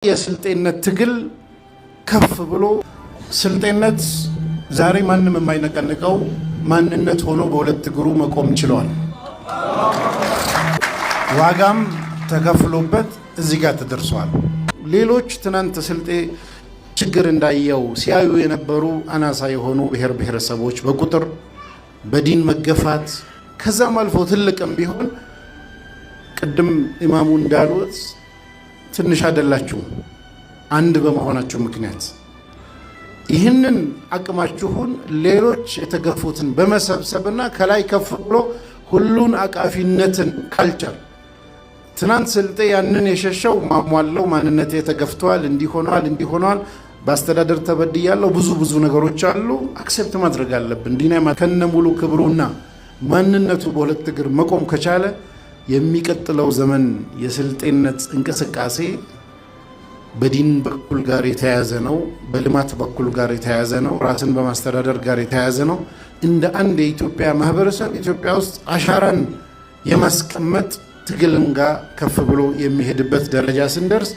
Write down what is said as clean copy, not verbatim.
የስልጤነት ትግል ከፍ ብሎ ስልጤነት ዛሬ ማንም የማይነቀንቀው ማንነት ሆኖ በሁለት እግሩ መቆም ችሏል። ዋጋም ተከፍሎበት እዚህ ጋር ተደርሷል። ሌሎች ትናንት ስልጤ ችግር እንዳየው ሲያዩ የነበሩ አናሳ የሆኑ ብሔር ብሔረሰቦች በቁጥር፣ በዲን መገፋት፣ ከዛም አልፎ ትልቅም ቢሆን፣ ቅድም ኢማሙ እንዳሉት ትንሽ አይደላችሁም። አንድ በመሆናችሁ ምክንያት ይህንን አቅማችሁን ሌሎች የተገፉትን በመሰብሰብና ከላይ ከፍ ብሎ ሁሉን አቃፊነትን culture፣ ትናንት ስልጤ ያንን የሸሸው ማሟለው ማንነቴ ተገፍተዋል፣ እንዲህ ሆነዋል፣ እንዲህ ሆነዋል፣ በአስተዳደር ተበድያለሁ፣ ብዙ ብዙ ነገሮች አሉ። Accept ማድረግ አለብን። ዲና ከነ ሙሉ ክብሩና ማንነቱ በሁለት እግር መቆም ከቻለ የሚቀጥለው ዘመን የስልጤነት እንቅስቃሴ በዲን በኩል ጋር የተያያዘ ነው። በልማት በኩል ጋር የተያያዘ ነው። ራስን በማስተዳደር ጋር የተያያዘ ነው። እንደ አንድ የኢትዮጵያ ማህበረሰብ ኢትዮጵያ ውስጥ አሻራን የማስቀመጥ ትግልም ጋር ከፍ ብሎ የሚሄድበት ደረጃ ስንደርስ